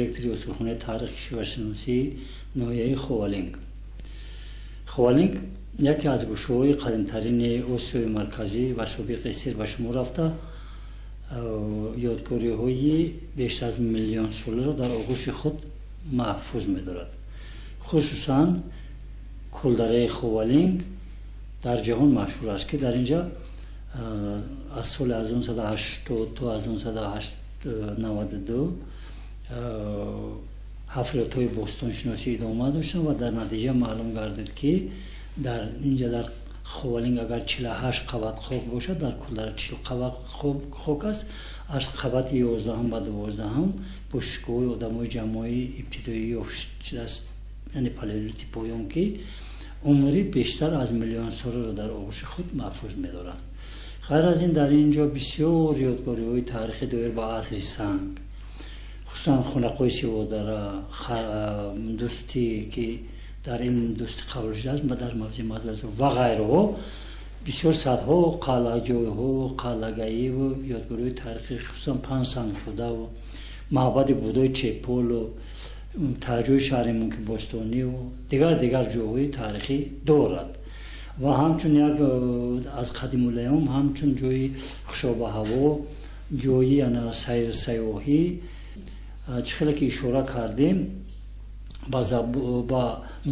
Директори осорхонаи таърихи кишваршиносии ноҳияи Ховалинг. Ховалинг яке аз гӯшаҳои қадимтарини Осиёи Марказӣ ва собиқи СССР ба шумор рафта, ёдгориҳои беш аз миллионсоларо дар оғӯши худ маҳфуз медорад. Хусусан кӯлдараи Ховалинг дар ҷаҳон машҳур аст, ки дар инҷа аз соли 1980 то 1992 ҳафриётҳои бостоншиносӣ идома доштанд ва дар натиҷа маълум гардид, ки дар инҷа, дар Ховалинг, агар 48 қабат хок бошад, дар кӯлдара 40 қабат хок аст. Аз қабати 11-ум ба 12-ум бошишгоҳҳои одамои ҷамъои ибтидоӣ ёфт шудааст, яъне палеолити поён, ки умри бештар аз миллионсоларо дар оғӯши худ маҳфуз медорад. Ғайр аз ин, дар ин ҷо бисёр ёдгориҳои таърихӣ доир ба асри санг, хусусан хонақои Сиводара, Дӯстӣ, ки дар ин Дӯстӣ қабул шудааст ва дар мавзеи Мазлас ва ғайраҳо, бисёр садҳо қалъаҷойҳо, қалъагаиву ёдгориҳои таърихӣ, хусусан панҷ сангтудаву маъбади Будои Чеполу таҷои шаҳри Мунки бостониву дигар дигар ҷойҳои таърихӣ дорад. Ва ҳамчун як аз қадимулайём ҳамчун ҷои хушобуҳаво, ҷои сайрсайёҳӣ, чӣ хеле ки ишора кардем, ба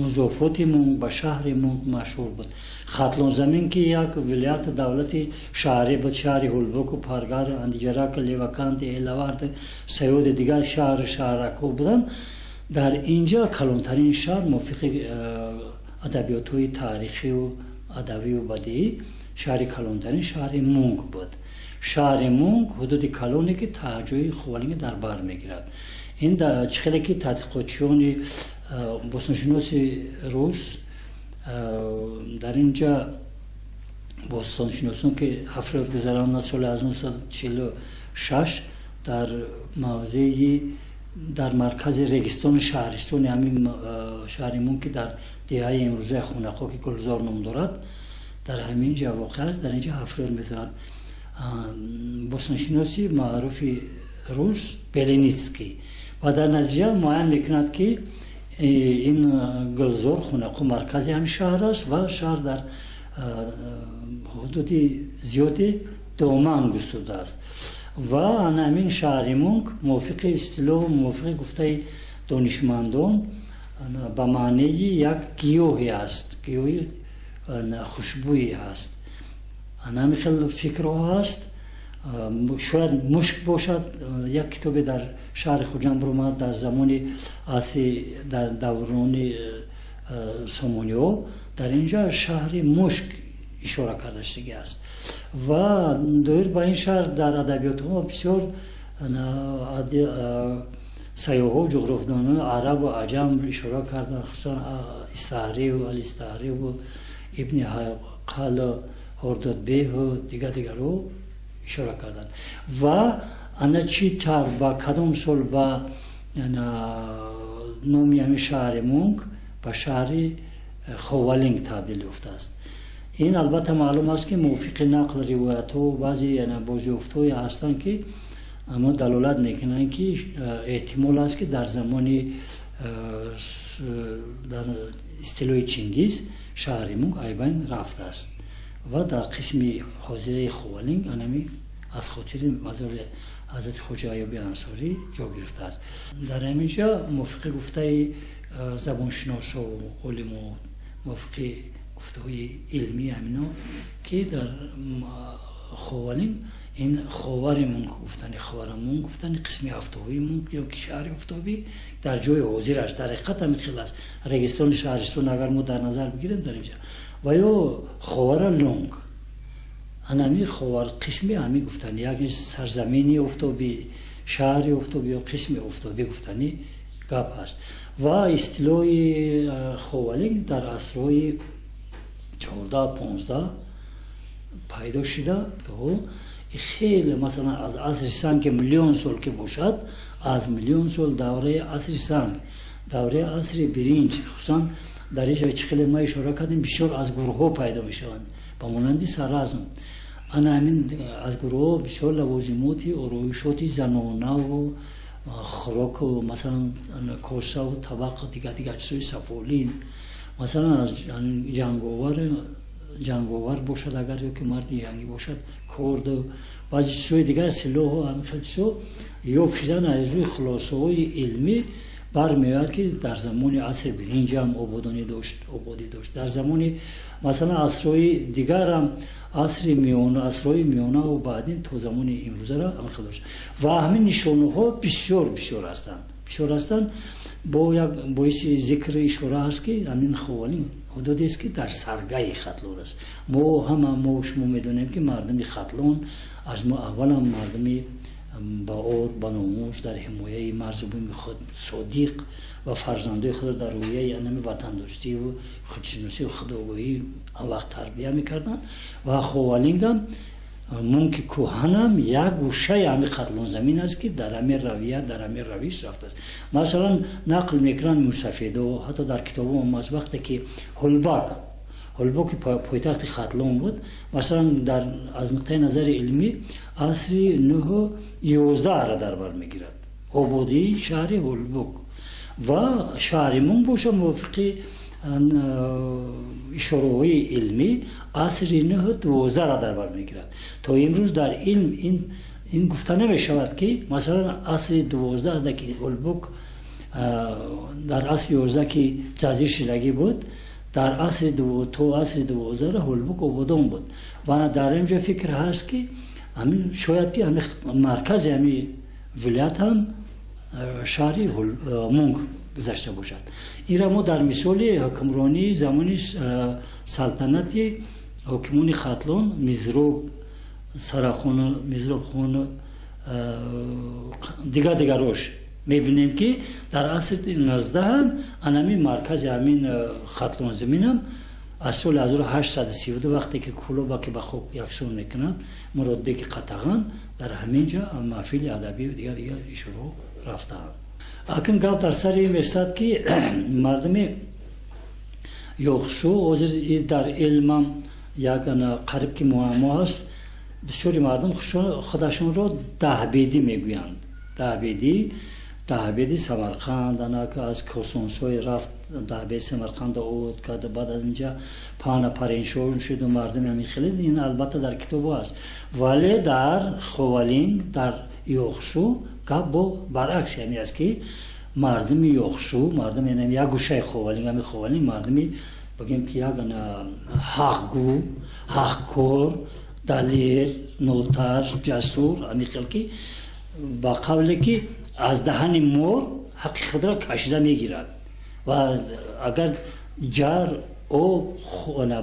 музофоти Мунг, ба шаҳри Мунг машҳур буд. Хатлонзамин, ки як вилояти давлати шаҳрӣ буд, шаҳри Ҳулбуку, Паргар, Андиҷарак, Левакант, Элавард, Саёди, дигар шаҳру шаҳракҳо буданд. Дар инҷа калонтарин шаҳр, мувофиқи адабиётҳои таърихию адабию бадиӣ, шаҳри калонтарин шаҳри Мунг буд. Шаҳри Мунг ҳудуди калоне, ки таҳҷои Ховалинг дар бар мегирад. Ин чӣ хеле ки тадқиқотчиёни бостоншиноси рус, дар инҷа бостоншиносон, ки ҳафриёт гузаронда соли 1946 дар мавзеи дар маркази регистони шаҳристони ҳамин шаҳри Мунг, ки дар деҳаи имрӯзаи Хонақо, ки Гулзор ном дорад, дар ҳамин ҷа воқеъ аст, дар инҷа ҳафриёт мезанад бостоншиноси маъруфи рус Беленицкий ва дар натиҷа муайян мекунад, ки ин Гулзор, Хонақо маркази ҳамин шаҳр аст ва шаҳр дар ҳудуди зиёди доман густурдааст. Ва ана ҳамин шаҳри Мунг мувофиқи истилоҳу мувофиқи гуфтаи донишмандон ба маънии як гиёҳе аст, гиёҳи хушбӯе аст. Ана ҳамин хел фикрҳо ҳаст. Шояд мушк бошад. Як китобе дар шаҳри Хуҷанд баромад дар замони асри, дар даврони Сомониҳо, дар инҷа шаҳри Мушк ишора карда шудагӣ аст. Ва доир ба ин шаҳр дар адабиётҳо бисёр сайёҳҳо, ҷуғрофдонони арабу аҷам ишора карданд, хусусан Истаҳриву Алистаҳриву Ибни Ҳайқал, Ҳордодбеҳу дигар дигарҳо ишора карданд. Ва ана чӣ тавр, ба кадом сол ба номи ҳамин шаҳри Мунг ба шаҳри Ховалинг табдил ёфтааст, ин албатта маълум аст, ки мувофиқи нақл, ривоятҳо, баъзе бозёфтҳое ҳастанд, ки аммо далолат мекунанд, ки эҳтимол аст, ки дар замони дар истилои Чингиз шаҳри Мунг айбайн рафтааст ва дар қисми ҳозираи Ховалинг анами аз хотири мазори ҳазрати Хоҷа Аюби Ансорӣ ҷо гирифтааст. Дар ҳамин ҷо, мувофиқи гуфтаи забоншиносову олиму мувофиқи гуфтаҳои илмии ҳамино, ки дар Ховалинг ин Ховари Мунг гуфтани, Ховара Мунг гуфтани, қисми офтобии Мунг ё ки шаҳри офтобӣ дар ҷои ҳозираш дар ҳақиқат ҳамин хел аст. Регистони шаҳристон агар мо дар назар бигирем, дар инҷа ва ё Ховара Лунг, анами Ховар қисми ҳами гуфтани, як сарзамини офтобӣ, шаҳри офтобӣ ё қисми офтобӣ гуфтани гап ҳаст. Ва истилоҳи Ховалинг дар асрҳои 14, 15 пайдо шуда. Хеле, масалан, аз асри санг, ки миллион сол ки бошад, аз миллион сол, давраи асри санг, давраи асри биринҷ, хусусан дар ин ҷо, чӣ хеле ма ишора кардем, бисёр аз гурӯҳҳо пайдо мешаванд, ба монанди Саразм. Ана ҳамин аз гурӯҳҳо бисёр лавозимоти ороишоти занонаву хӯроку, масалан, косаву табақу дигар чизҳои сафолин, масалан, аз ҷанговар бошад агар ё ки марди ҷангӣ бошад, корду баъзе чизҳои дигар, силоҳу ҳамин хел чизҳо ёфт шудан. Аз рӯи хулосаҳои илмӣ бармеояд, ки дар замони асри биринҷ ҳам ободонӣ дошт, ободӣ дошт. Дар замони, масалан, асрҳои дигарам, асри миёна, асрҳои миёнаву баъдин то замони имрӯзара ҳамин хел дошт. Ва ҳамин нишонаҳо бисёр бисёр ҳастанд, бисёр ҳастанд. Бо як боиси зикри ишора аст, ки ҳамин Ховалинг ҳудудест, ки дар саргаи Хатлон аст. Мо ҳама, мо шумо медонем, ки мардуми Хатлон аз мо аввалан мардуми баор, ба номус, дар ҳимояи марзу буми худ содиқ ва фарзандои худро дар рӯяи анами ватандӯстиву худшиносию худогоҳӣ он вақт тарбия мекарданд. Ва Ховалингам, мунки кӯҳанам, як гӯшаи ҳамин Хатлонзамин аст, ки дар ҳамин равия, дар ҳамин равиш рафтааст. Масалан, нақл мекунанд мусафедо, ҳатто дар китобо омааст, вақте ки Ҳулбак, ки пойтахти Хатлон буд, масалан, дар аз нуқтаи назари илмӣ асри нӯҳу ёздаҳро дар бар мегирад ободии шаҳри Ҳулбук. Ва шаҳри Мунк боша, мувофиқи ишораҳои илмӣ, асри нӯҳу дувоздаҳро дар бар мегирад. То имрӯз дар илм ин гуфта намешавад, ки масалан, асри 12 ки Ҳулбук, дар асри 11 ки ҷазир шидагӣ буд, дар асри то асри 12 Ҳулбук ободон буд. Ва дар инҷо фикр ҳаст, ки ҳамин шояд ки ҳамин маркази ҳамин вилоят ҳам шаҳри Мунк гузашта бошад. Инра мо дар мисоли ҳукмронии замони салтанати ҳокимони Хатлон, Мизроб Сарахону Мизробхону дигар дигарош мебинем, ки дар асри 19ҳам анами маркази ҳамин Хатлонзаминам аз соли 1832, вақте ки Кӯлоба ки ба хок яксон мекунад Муродбеки Қатаған, дар ҳамин ҷо маҳфили адабию дигар дигар ишораҳо рафтаанд. Акн гап дар сари ин мешавад, ки мардуми Ёхсу ҳозир дар илмам як қариб ки муаммо аст. Бисёри мардум худашонро даҳбедӣ мегӯянд, даҳбеди Самарқанд, анак аз Косонсой рафт, даҳбеди Самарқанда овод кард, баъд аз инҷа пана пареншон шуду мардуми ҳамин хеле. Ин албатта дар китобо аст, вале дар Ховалинг, дар Ёхсу гап бо баръакси ҳамин аст, ки мардуми Ёхсу, мардуми як гӯшаи Ховалинг, ҳамин Ховалинг, мардуми бигем ки як ҳақгӯ, ҳақкор, далер, нотарс, ҷасур, ҳамин хел, ки ба қавле ки аз даҳани мор ҳаққи худро кашида мегирад. Ва агар ҷар об,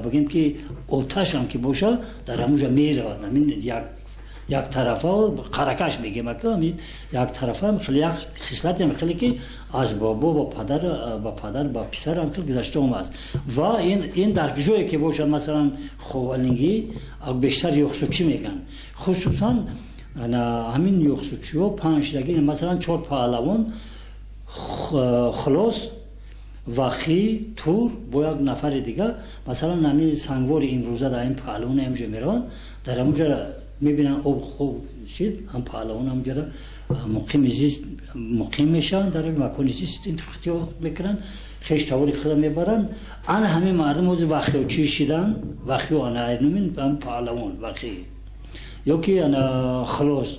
бигем ки оташам ки боша, дар ҳамонҷа меравад. Ҳамин як тарафа қаракаш мегем, ака ҳамин як тарафа хеле як хислате хеле, ки аз бобо ба падар ба писар ҳам хеле гузашта омааст. Ва ин дар ҷое ки бошад, масалан, ховалингӣ бештар ёхсучӣ мегӯянд. Хусусан ҳамин ёхсучиҳо панҷдаги, масалан, чор паҳлавон, Хулос, Вахӣ, Тур бо як нафари дигар, масалан, ҳамин сангвори имрӯза дар ин паҳлавон ҳамҷо мераванд, дар ҳамонҷа мебинанд, об хуб шид, ҳам паҳлавон ҳамҷара муқими зист муқим мешаванд, дар макони зист ихтиёр мекунанд, хеш тавори худа мебаранд. Ана ҳамин мардум ҳозир вахиёчӣ шиданд. Вахиё ана номин паҳлавон Вахӣ ё ки ана Хулос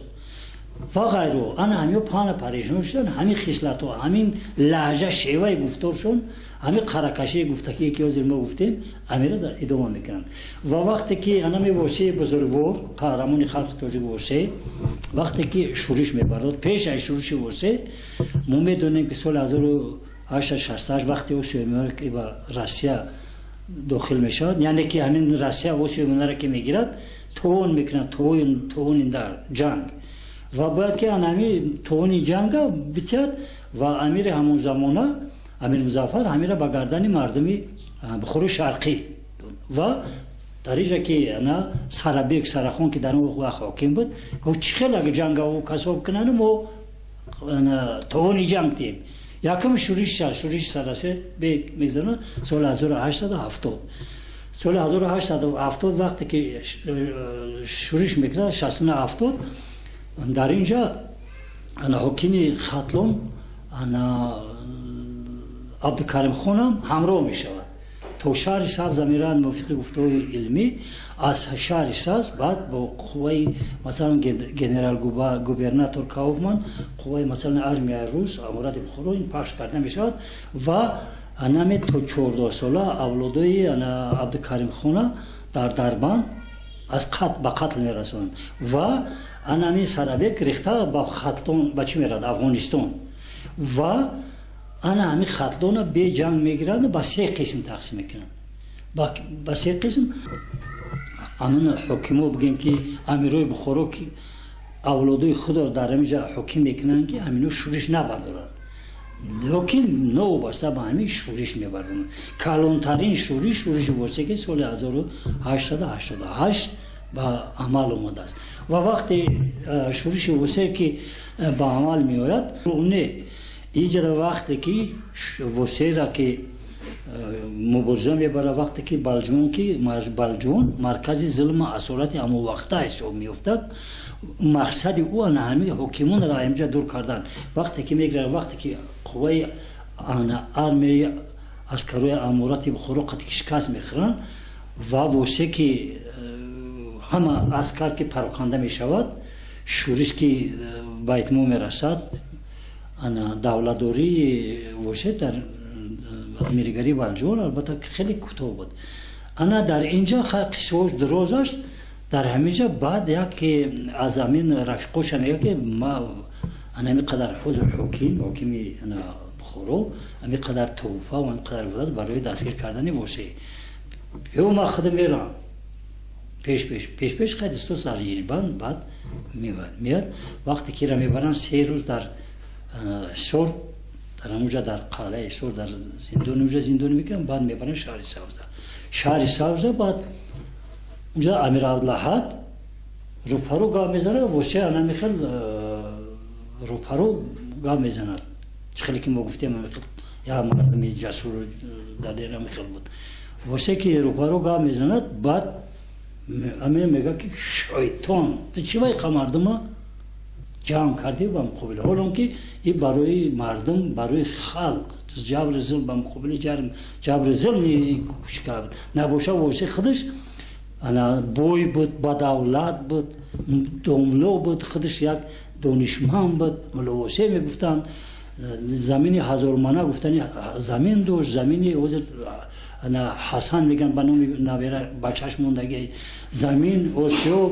ва ғайро, ана ҳамиё пана парешон шуданд. Ҳамин хислатҳо, ҳамин лаҳҷа, шеваи гуфторшон, ҳамин қаракашии гуфтагие, ки ҳозир мо гуфтем, ҳамира дар идома мекунанд. Ва вақте ки анами Восеи бузургвор, қаҳрамони халқи тоҷик Восе, вақте ки шӯриш мебардод, пеш аз шӯриши Восе мо медонем, ки соли 1868, вақте Осиёи Миёна ки ба Россия дохил мешавад, яъне ки ҳамин Россия Осиёи Миёнаро ки мегирад, товон мекунад, товони дар ҷанг, ва бояд ки анами товони ҷанга битиҳад. Ва амири ҳамон замона, Амир Музаффар, ҳамира ба гардани мардуми Бухорои Шарқӣ. Ва дар иҷа ки ана Сарабек Сарахон, ки дар он вақт ҳоким буд, гуфт: чӣ хел агар ҷанга касоб кунану мо товони ҷанг диҳем? Якум шӯриш, шӯриши Сарасе бек мегзанад соли 1870. Соли 1870 вақте ки шӯриш мекунад, 670, дар ин ҷа Ана ҳокими Хатлон ана Абдукаримхонам ҳамроҳ мешавад то шаҳри Сабз мераванд. Мувофиқи гуфтаҳои илмӣ, аз шаҳри Сабз баъд бо қувваи, масалан, генерал-губернатор Кауфман, қувваи, масалан, армияи рус, аморати Бухоро ин пахш карда мешавад ва анаме то 14 сола авлодои ана Абдукаримхона дар Дарбанд аз ба қатл мерасонанд ва анами Сарабек рехта ба Хатлон, ба чӣ меравад, Афғонистон. Ва ана ҳами Хатлона бе ҷанг мегиранд, ба се қисм тақсим мекунанд, ба се қисм. Амн ҳокимо, бигем ки амирои Бухоро, ки авлодои худро дар ҳамиҷа ҳоким мекунанд, ки ҳамино шӯриш набардоранд, лекин новобаста ба ҳамин шӯриш мебардоранд. Калонтарин шӯриш, шӯриши Восе, ки соли 1888 ба амал омадааст. Ва вақте шӯриши Восе ки ба амал меояд, не, иҷара вақте ки Восера ки мубориза мебарад, вақте ки Балҷувон, ки Балҷувон маркази зулму асорати ҳамон вақта ҳисоб меёфтад, мақсади ӯ ана ҳамин ҳокимонро дар инҷа дур кардан. Вақте ки мегирад, вақте ки қувваи армияи аскарои аморати Бухоро қати ки шикаст мехӯранд ва Восе ки ҳама аскар ки пароканда мешавад, шӯриш ки ба итмом мерасад, ана давлатдории Восе дар миригарии Балҷувон албатта хеле кӯтоҳ буд. Ана дар инҷа қиссаҳош дароз аст. Дар ҳаминҷа баъд яке аз ҳамин рафиқоша мегӯяд, ки ма ана ҳамин қадар ҳузур ҳокими Бухоро ҳамин қадар тӯҳфа ва ҳамин қадар барои дастгир кардани Восе, ё ма худам мерам пеш пеш пеш пеш. Хай дисто сарҷирбанд баъд меояд. Вақте кира мебаранд, 3 рӯз дар Ҳисор, дар ҳамуҷа, дар қалъаи Ҳисор, дар зиндони уҷа зиндонӣ мекунанд. Баъд мебаранд шаҳри Савза. Шаҳри Савза баъд унҷа Амир Абдулаҳад рӯпарӯ гап мезанад. Восе ана михел рӯпарӯ гап мезанад. Чӣ хеле ки мо гуфтем, як мардуми ҷасуру далер михел буд. Восе ки рӯпарӯ гап мезанад, баъд амир мегӯяд, ки шайтон, ту чӣ вайқа мардума ҷамъ кардӣ ба муқобили, ҳолон ки и барои мардум, барои халқ ҷабри зулм, ба муқобили ҷабри зулм кард набоша. Восе худаш ана бой буд, бадавлат буд, домло буд, худаш як донишманд буд, Мулло Восе мегуфтанд. Замини ҳазормана гуфтани замин дошт, замини ҳозир ана Ҳасан мегӯянд, ба номи набера бачаш мондагӣ замин, осиёб,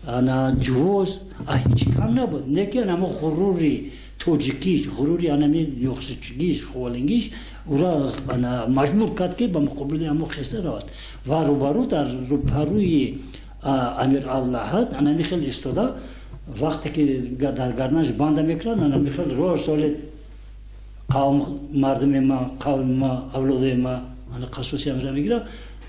ана ҷувоз ҳеҷ кам набуд. Неки анамо ғурури тоҷикиш, ғурури анами ёхсучигиш, ховалингиш ура ана маҷбур кард, ки ба муқобили ҳамо хеста равад ва рӯбарӯ, дар рӯпарӯи Амир Авлаҳад анами хел истода, вақте ки дар гарданаш банда мекунад, анами хел рост соле қавм, мардуми ма, қавми ма, авлодои ма, ана қасоси амира мегирад,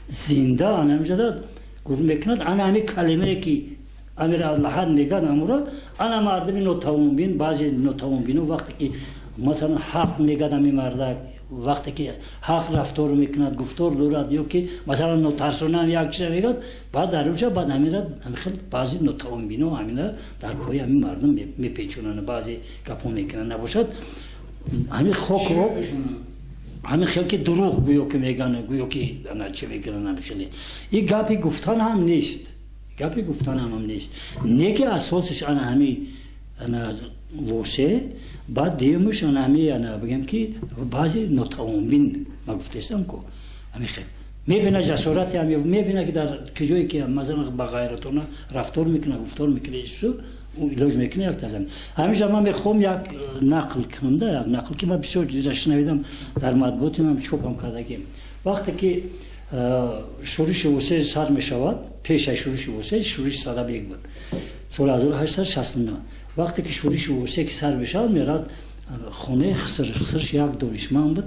зинда анамиҷада гур мекунад. Ана ҳами калимае ки Амир Абдулаҳад мегӯяд, амура ана мардуми нотавонбин, баъзе нотавонбино, вақте ки масалан ҳақ мегӯяд ҳами мардак, вақте ки ҳақ рафтор мекунад, гуфтор дорад, ё ки масалан нотарсонам як чиза мегӯяд, баъд дар уҷа баъд ҳамира хел баъзе нотавонбино ҳамина дар пои ҳамин мардум мепечонанд, баъзе гапҳо мекунанд. Набошад, ҳамин хокро ҳамин хел ки дурӯғ гӯё ки мегӯянд, гӯё ки ана чӣ мекунанд, ҳамин хеле и гапи гуфтан ҳам нест, гапи гуфтан ҳам нест. Не ки асосиш ана ҳами ана Восе, баъд дуюмаш ана ҳами ана бигем ки баъзе нотавонбин, ма гуфтаистам ку, ҳамин хел мебина ҷасорати ҳами мебина, ки дар киҷое ки масалан ба ғайратона рафтор мекунад, гуфтор мекунад, илоҷ мекунад як тазам. Ҳамиша ман мехоҳам як нақл кунам да, як нақл ки ман бисёр чиза шунавидам, дар матбуотинам чопам кардагим. Вақте ки шӯриши Восе сар мешавад, пеш аз шӯриши Восе шӯриши Садабек буд соли 1869. Вақте ки шӯриши Восе ки сар мешавад, мерад хонаи Хиср. Хисрш як донишманд буд,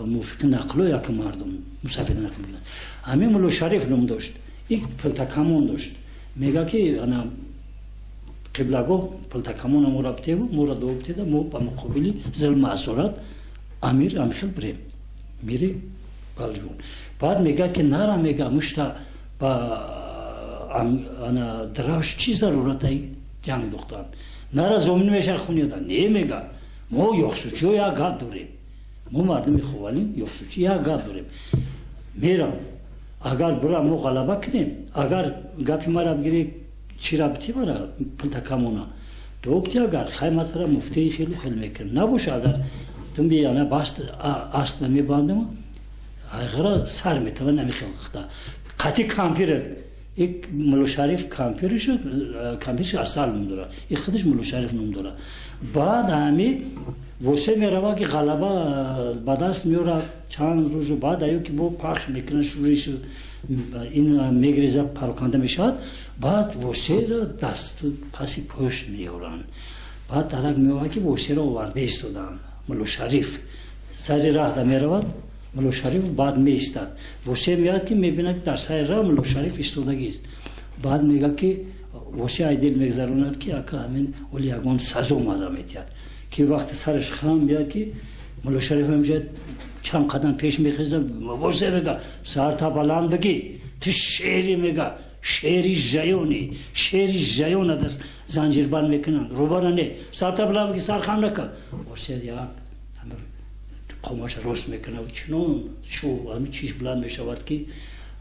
мувофиқи нақло як мардум мусафид нақл мекунад, ҳамин Мулло Шариф ном дошт, ик пилтакамон дошт. Мега ки ана қиблагоҳ, пилтакамона моро битеву моро дуо битеда, мо ба муқобили зулму асорат амир амхел бирем, мири Балҷувон. Баъд мегӯяд ки нара, мега, мушта ба ана дравш чӣ заруратай ҷанг духтан Нара зомин меша хуни одам. Не мега. Мо ёқсучиҳо як гап дорем. Мо мардуми Ховалинг ёқсучи як гап дорем. Мерам. Агар бура мо ғалаба кунем, агар гапи мара бигири чира бити мара пулта камона. Добти агар хайматара муфтии хелу хел мекунем. Набоша агар тумби ана баст аст намебандам, айғара сар метава намихел хта. Қати кампир ик Мулло Шариф кампирш кампирш асал ном дора. И худаш Мулло Шариф ном дора. Баъд ҳами восе мерава ки ғалаба ба даст меорад чанд рӯзу баъд аю ки бо пахш мекунад шӯриш ин мегреза пароканда мешавад. Баъд восеро дасту паси пушт меоранд. Баъд дарак меояд ки восеро оварда истоданд. Мулло Шариф сари раҳда меравад, Мулло Шариф баъд меистад. Восе меояд ки мебинад ки дар сари раҳ Мулло Шариф истодагист. Баъд мегӯяд ки восе айдил мегзаронад ки ака ҳамин оли ягон сазо мара метиҳад. Ки вақти сараш хам биёяд ки Мулло Шариф ҳамҷа чанд қадам пеш мехезад, восе мега сарта баланд бигӣ, ту шери мега, шери жаёни, шери жаёна даст занҷирбанд мекунанд. Рӯбара не, сарта баланд бигӣ, сар хам накун. Восе як қомаша рост мекунад, чунон шу ҳами чиш баланд мешавад ки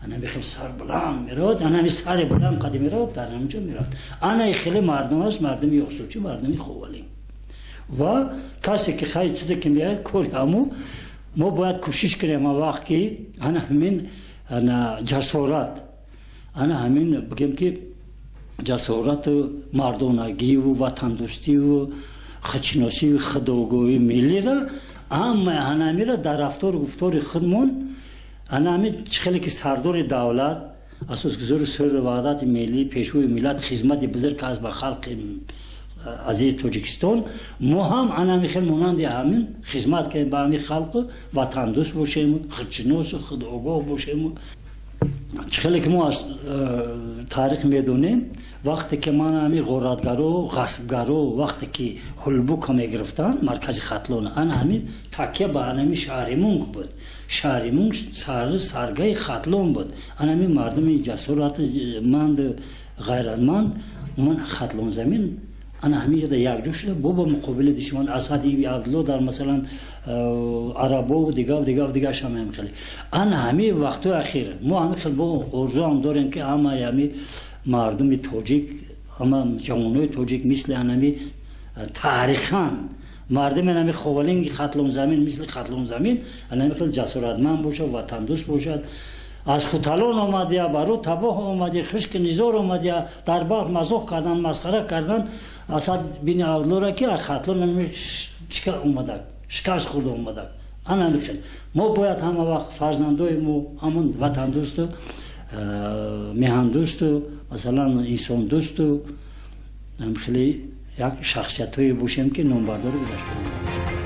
ана хел сар баланд меравад, ана ҳами сари баланд қади меравад, дар ҳамҷо меравад. Ана хеле мардум аст, мардуми ёқсучи, мардуми Ховалинг. Ва касе ки хай чизе ки меояд кори ҳаму мо бояд кӯшиш кунем он вақт ки ана ҳамин ана ҷасорат, ана ҳамин бигем ки ҷасорату мардонагиву ватандӯстиву худшиносию худогоҳии миллиро амма ҳанамиро дар рафтору гуфтори худмон ана ҳамин чӣ хеле ки сардори давлат асосгузори сулҳу ваҳдати миллӣ пешвои миллат хизмати бузург аст ба халқи азизи Тоҷикистон, мо ҳам ана хел монанди ҳамин хизмат кунем ба ҳамин халқу ватандӯст бошем, худшиносу худогоҳ бошем. Чӣ хеле ки мо аз таърих медонем, вақте ки ман ҳамин ғоратгаро, ғасбгаро вақте ки Ҳулбука мегирифтанд, маркази Хатлон, ана ҳамин такя ба ҳамин шаҳри Мунг буд. Шаҳри Мунг саргаи Хатлон буд. Ана ҳамин мардуми ҷасоратманд, ғайратманд ман Хатлон замин ана ҳамин ҷода якҷо шуда бо ба муқобили душман Асад ибни Абдулло дар масалан арабо дигар дигар дигар шама ҳам хеле. Ана ҳамин вақтҳои ахир мо ҳамин хел бо орзуам дорем ки ҳамаи ҳамин мардуми тоҷик, ҳама ҷавонои тоҷик мисли анами таърихан мардуми анами Ховалинги Хатлон замин мисли Хатлон замин анами хел ҷасоратманд бошад, ватандӯст бошад. Аз Хуталон омадия, баро табоҳ омадия, хушки низор омадия, дар Балх мазоқ кардан, масхара кардан Асад бини Абдуллоро ки аз Хатлон чика омадак, шикаст хӯрда омадак. Ана ҳамин хел мо бояд ҳама вақт фарзандои мо ҳамон ватандӯсту меҳандӯсту масалан инсондӯсту хеле як шахсиятҳое бошем ки номбардори гузаштаи мо бошем.